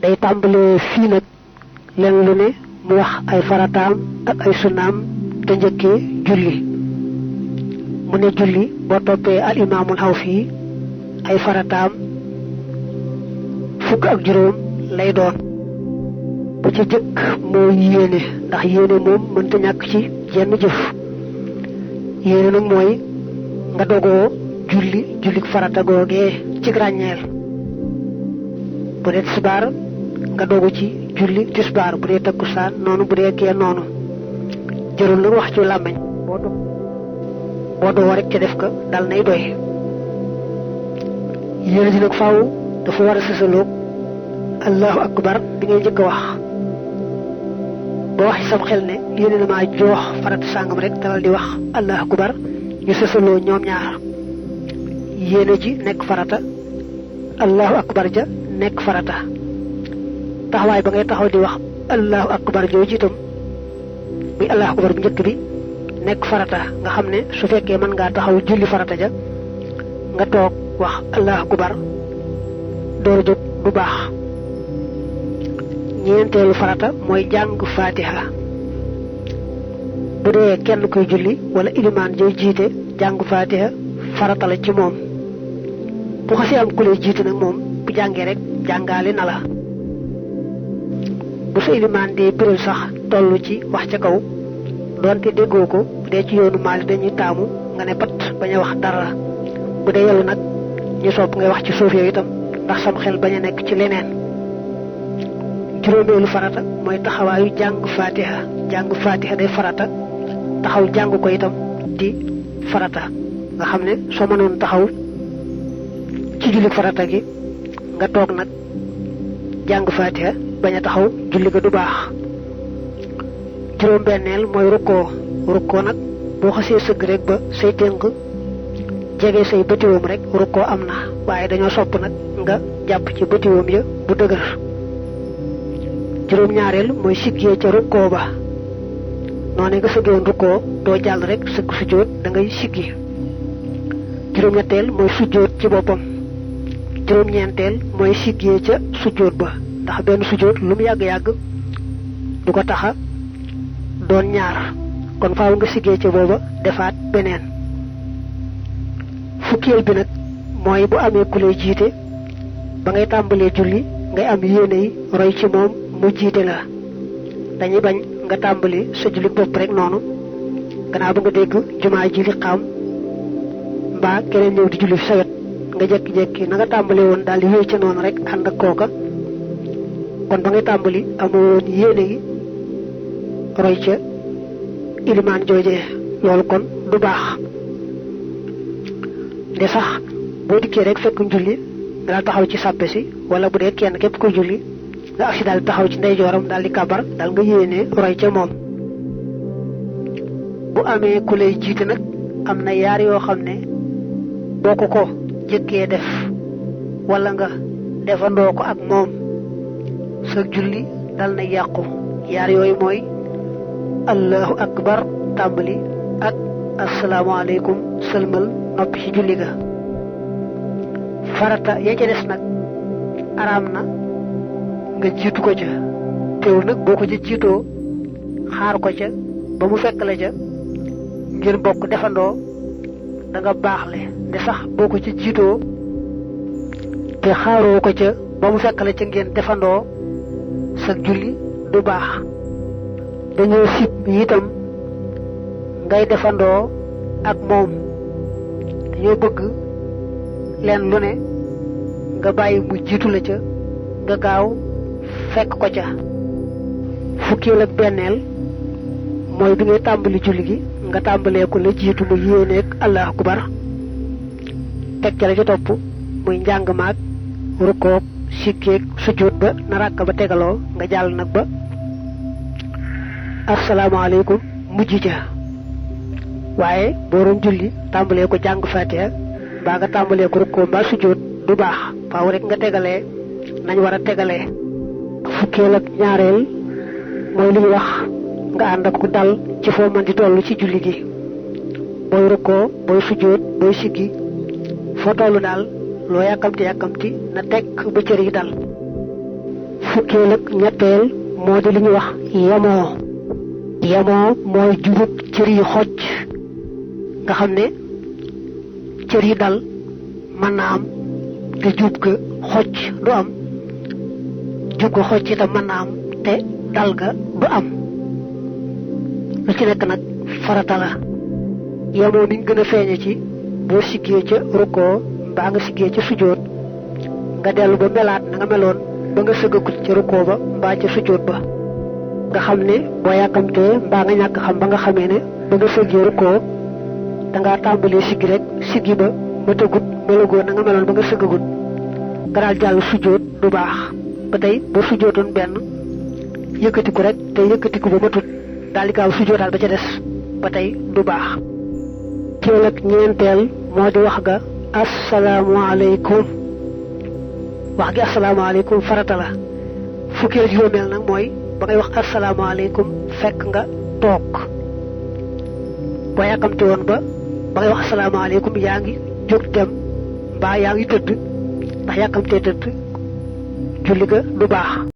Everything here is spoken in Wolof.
day tàmbalee fii nag len lu ne mu wax ay farataam ak ay sunnaam te njëkkee julli mu ne julli boo toppee al imaamul Awfi ay farataam fukk ak juróom lay doon bu ci jëkk mooy yéene ndax yéene moom mënta ñàkk ci jenn jëf yéene nag mooy nga dogoo jullik farata googee ci ràññeel bu dee tisbaar nga dogu ci julli tisbaar bu dee takkusaan noonu bu dee gee noonu jërul nag wax ci làmmiñ boo doo rek ca def ko dal nay doy yéene ji nag faaw dafa war a sësaloog allahu akbar bi ngay njëkk a wax ba wax ci sam xel ne yéene na maa joox farata sàngam rek dalal di wax allahu akbar ñu sësaloo ñoom ñaar yéene ji nekk farata allahu akbar ja nekk farata taxawaay ba ngay taxaw di wax allahu akbar jooju itam muy allahu akbar bu njëkk bi nekk farata nga xam ne su fekkee mën ngaa taxaw julli farata ja nga toog wax allahu akbar door a jóg bu baax ñeenteelu farata mooy jàng fatiha bu dee kenn kuy julli wala ilimaan jooy jiite jàng fatiha farata la ci moom bu xasee am ku lay jiite nag moom bu jàngee rek jàngaale na la bu sa ilimaan dee biral sax toll ci wax ca kaw doonte déggoo ko bu dee ci yoonu maali dañuy taamu nga ne pat bañ a wax dara bu dee yellu nag ñu sopp ngay wax ci suuf yow itam ndax sam xel bañ a nekk ci leneen juróomeelu farata mooy taxawaayu jàng fatiha day farata taxaw jàng ko itam di farata nga xam ne soo mënoon taxaw ci julli farata gi nga toog nag jàng fatiha bañ a taxaw julli ga du baax juróom benneel mooy rukkoo nag boo xasee sëgg rek ba say tënk jege say bëtiwoom rek rukkoo am na waaye dañoo sopp nag nga jàpp ci bëtiwoom ya bu dëgër juróom ñaareel mooy siggee ca rukkoo ba noonu nga sëggewoon rukkoo doo jàll rek sëgg sujjóot da ngay siggi juróom ñetteel mooy sujjóot ci boppam juróom ñeenteel mooy siggee ca sujjóot ba ndax benn sujjóot lu mu yàgg-yàgg du ko taxa doon ñaar kon faaw nga siggee ca booba defaat beneen fukkeel bi nag mooy bu amee ku lay jiite ba ngay tàmbalee julli ngay am yéene yi roy ci moom mu jiite la dañuy bañ nga tàmbali sa julli bopp rek noonu gannaaw ba nga dégg jumaa ji li xaam mbaa keneen ñëw di julli fi sa wet nga jekki-jekki na nga tàmbalee woon daal di wéy ca noonu rek ànd ak kooka kon ba ngay tàmbali amoo woon yéene yi roy ca ilimaan joojee loolu kon du baax de sax boo dikkee rek fekk julli nga daal taxaw ci sàppe si wala bu dee kenn képp koy julli nga agsi daal taxaw ci ndeyjooram daal di kabar daal nga yéene roy ca moom bu amee ku lay jiite nag am na yaar yoo xam ne boo ko jëkkee def wala nga defandoo ko ak moom sa julli dal na yàqu yaar yooyu mooy allahu akbar tàmbali ak asalaamaaleykum sëlmal noppi ci julli ga farata ya ca des nag araam na nga jiitu ko ca teewul nag boo ko ca jiitoo xaar ko ca ba mu fekk la ca ngir bokk defandoo da nga baaxle de sax boo ko ca jiitoo te xaaroo ko ca ba mu fekk la ca ngeen defandoo sa julli du baax dañoo sib itam ngay defandoo ak moom dañoo bëgg leen lu ne nga bàyyi mu jiitu la ca nga gaaw fekk ko ca fukkeel ak benneel mooy bi ngay tàmbali julli gi nga tàmbalee ko la jiitu mu yéeneeg allahu akbar teg ca la ca topp muy njàng maag rukkoog sikkeeg sujjóot ba na ràkk ba tegaloo nga jàll nag ba asalaamaaleykum mujj ca waaye boo doon julli tàmbalee ko jàng fatiha mbaa nga tàmbalee ko rukkoo mbaa sujjóot du baax faaw rek nga tegalee nañ war a tegalee fukkeel ak ñaareel mooy li ñu wax nga ànd ak ku dal ci foo mën di toll ci julli gi booy rukkoo booy sujjóot booy siggi foo tollu daal loo yàkkamti na tekk ba cër yi dal fukkeel ak ñetteel moo di li ñu wax yemoo mooy jubub cër yi xocc nga xam ne cër yi dal mën na am te jub ga xocc du am jub ga xocc itam mën na am te dal ga du am lu ci nekk nag farata la yemoo niñ gën a feeñe ci boo siggee ca rukkoo mbaa nga siggee ca sujjóot nga dellu ba melaat na nga meloon ba nga sëggagut ca rukkoo ba mbaa ca sujjóot ba nga xam ne boo yàkkamtee mbaa nga ñàkk xam ba nga xamee ne ba nga sëggee rukkoo dangaa tàmbalee siggi rek siggi ba matagut melagoo na nga meloon ba nga sëggagut nga daal jàll sujjóot du baax ba tey boo sujjóotoon benn yëkkatiku rek te yëkkatiku ba matut daal di gaaw sujjóotaal ba ca des ba tey du baax teel ak ñeenteel moo di wax ga asalaamaaleykum wax gi asalaamaaleykum farata la fukkeel juróomeel nag mooy ba ngay wax asalaamaaleykum fekk nga toog boo yàkkamte woon ba ngay wax asalaamaaleykum yaa ngi jóg dem mbaa yaa ngi tëdd ndax yàkkamtee tëdd julli ga du baax